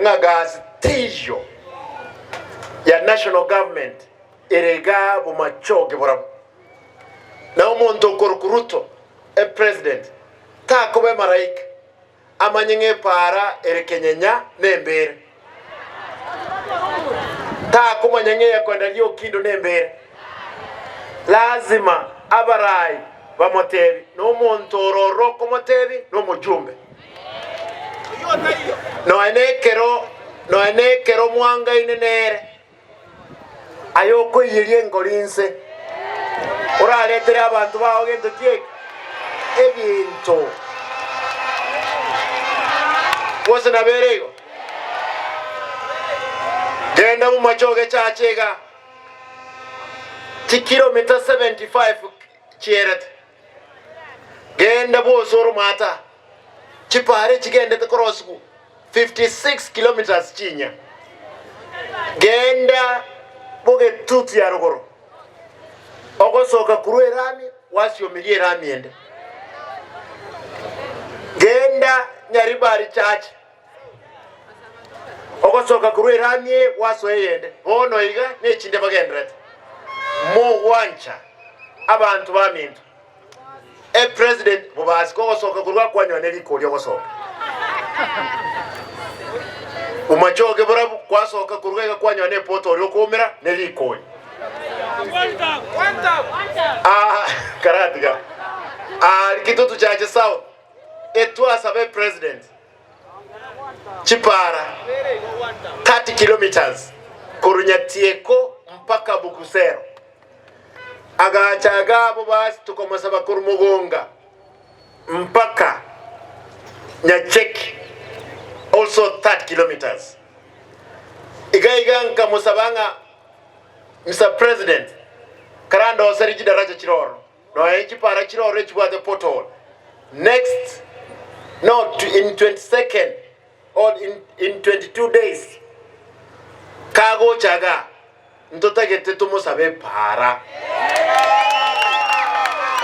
Ng'a gasi teiyo ya national government ere igaa bomachoge borabwo. Na omonto okorokwa Ruto e president takoba emaraika amanye ng'a epaara ere kenyenya nembeere. Takomanya ng'a eyakoenda riokindo nembeere. Lazima abarai bamotebi, na omonto ororo okomotebi nomojumbe. Nonya nekero, nonya nekero mwangaine nere, aye okoiyeria engori inse, oraretere abanto bao gento ki eke? Ebinto. Gose nabere igo? Genda momache ogechache iga, chikilomita 75 chierete. Genda bwose ore omwata, chipara echigendete korosigwa 56 kilometres chinya. Genda bogetutu ya rogoro, ogosoka korwa erami gwasiomirie erami ende. Genda Nyaribari Church, ogosoka korwa erami eye gwasoa eyende. Bono iga nechinde bagenderete. Mogwancha abanto baminto. E president bobasi kogosoka korwa akwanywa ne rikori ogosoka. Omachoge borabu kwasoka korwa iga kwanywa ne poto oria okoumera ne rikori. Ah, karatiga. Ah, Kitutu Chache South etwasaba e president chipara 30 kilometers korwa Nyatieko mpaka Bukusero. Agacha agabo basi tokomosaba korwa mogonga mpaka Nyacheki also 30 kilometers. Iga iga nkamosaba ng'a Mister President karandoseri chidaraja chire ororo nonya chipara chire ororo echibwate pothole next no in 22nd or in, in 22 days kagocha igaa Ntotagete tomosabe epaara.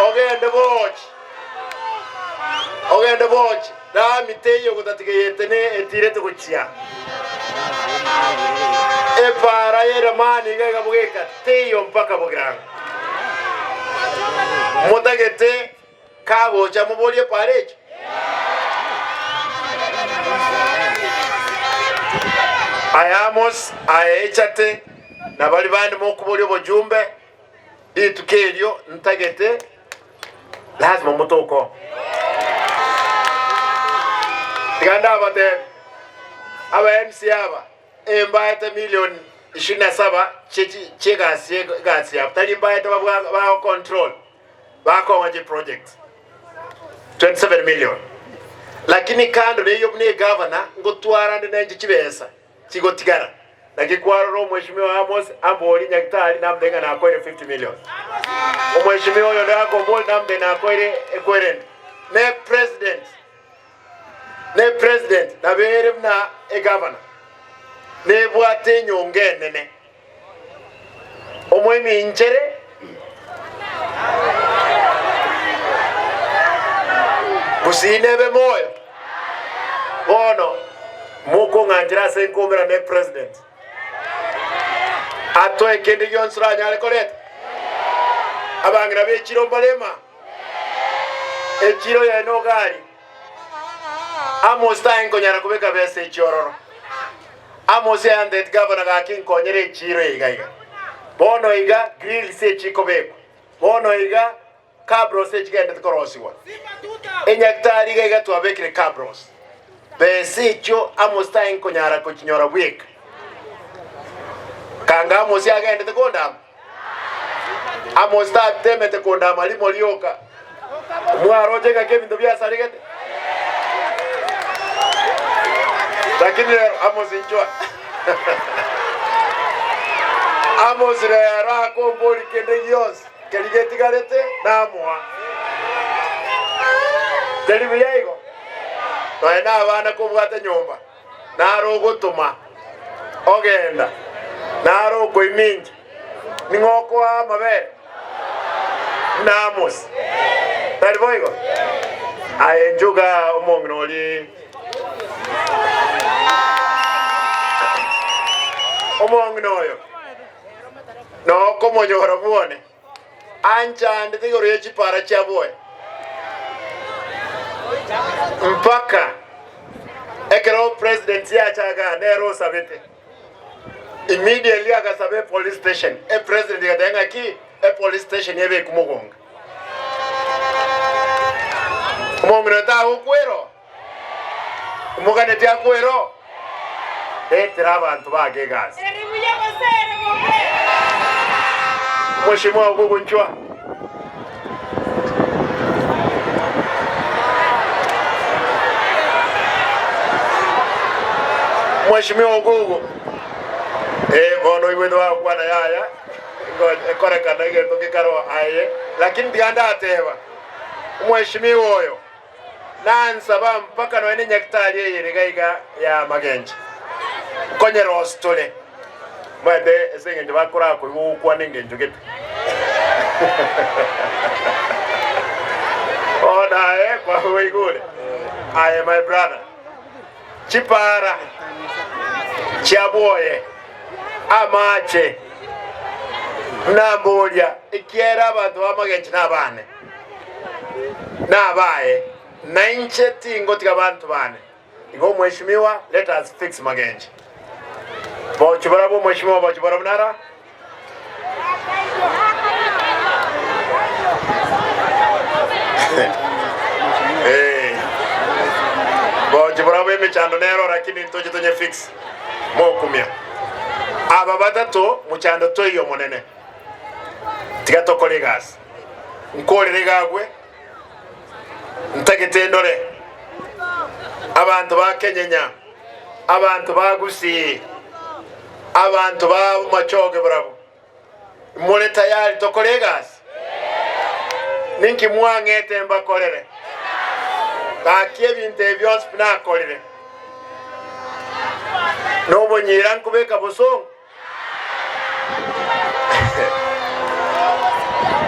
Ogende bochi, ogende bochi, rami teiyo gotatiga eyetene etirete gochia. Epaara y'eramani iga iga bogeka teiyo mpaka bogirango. Motagete kagocha moborie epaara echo? Aye Amos, aye Echate, na baria bande mokoboria obojumbe, rituko erio ntagete lazima motoke oo. Tiga ndabatebi, aba MC aba embaete milioni ishirini na saba chi'egasi egasi yabo, tari mbaete babwa bagocontrol. Bakong'a chiproject 27 million lakini kando neyio buna egavana ngotwara nde nenche chibesa chigotigara naki kwarora omweshimiwa Amos ambori nyagitari nambe ng'a nakoire 50 million omweshimiwa oyo onde akombori nambe nakoire ekwerende ne president ne president nabere buna egavana nebwate enyongo enene. Omoiminchere gusii nebe moyo. Bono mokong'anchera ase nkoumera ne president atoe kende gionsi oranyare koreta. Abang'ina b'echiro mbarema echiro yaye nogari Amos tae nkonyara kobeka besa echiororo. Amos ayanteti gavana gaki nkonyere echiiro eye iga iga. Bono iga grills echikobekwa. Bono iga cabros echigendete korosigwa. Enyagitari iga iga twabekire cabros. Besa echio Amos tae nkonyara kochinyora bweka. Kanga Amos agendete kondama. Amos tatemete kondama rimo rioka. Mwaroche ng'aki ebinto biasaregete? Lakini rero Amos inchwa. Amos rero akombori kende gionsi keria getigarete namoa. Teri buya igo? Nonya na abana kobwate nyomba, naro ogotoma ogenda, naro okoimincha. Ning'o okoa amabere? Buna Amos. Tari boigo? Aye nchuga omong'ina oria. Omong'ina oyo nokomonyora bwone, anchandete igoro ye chipara chiaboe, mpaka ekero president yachaga nere osabete. Immediately agasaba epolice station, epresident egateba ng'aki epolice station ebekwe mogonga. Omong'ina oyo tagokwera oo? Omoganeti akwere oo? Retera abanto bage egasi. Ere buya gose ere bobe? Mheshimiwa Ogugunchwa. Mheshimiwa Ogugu. Eh, bono oigwete bagokwana yaya ngo- ekorekana egento gekaro aye lakini tiga ndateba omweshimiwa oyo Nansaba mpaka nonya nenyagitari eye ere iga iga ya magencho, nkonyeroosi tore. Omanyete ase engencho bakorakoigwa ogokwana engencho gete. Bono aye kwaigure. Aye my brother, chipara chiabwoye amache namboria ekiagera abanto b'amagencho nabane. Nabaye, na inche tingotiga abanto bane. Igo omweshimiwa, let us fix Magenche. Bochia barabwo omweshimiwa bochia barabwo nara. Eh. Bochia barabwo emechando nero lakini ntoche tonye fix. Mokumia. Aba batato mochando toiyo monene. Tiga tokore egasi. Nkorere iga agwe, ntagete ndore abanto ba Kenyenya, abanto ba Gusii, abanto ba Bomachoge barabwo. More tayari tokore egasi? Ninki mwang'ete mbakorere? Gaki ebinto ebi bionsi pi nakorire, nobonyira nkobeka bosongo.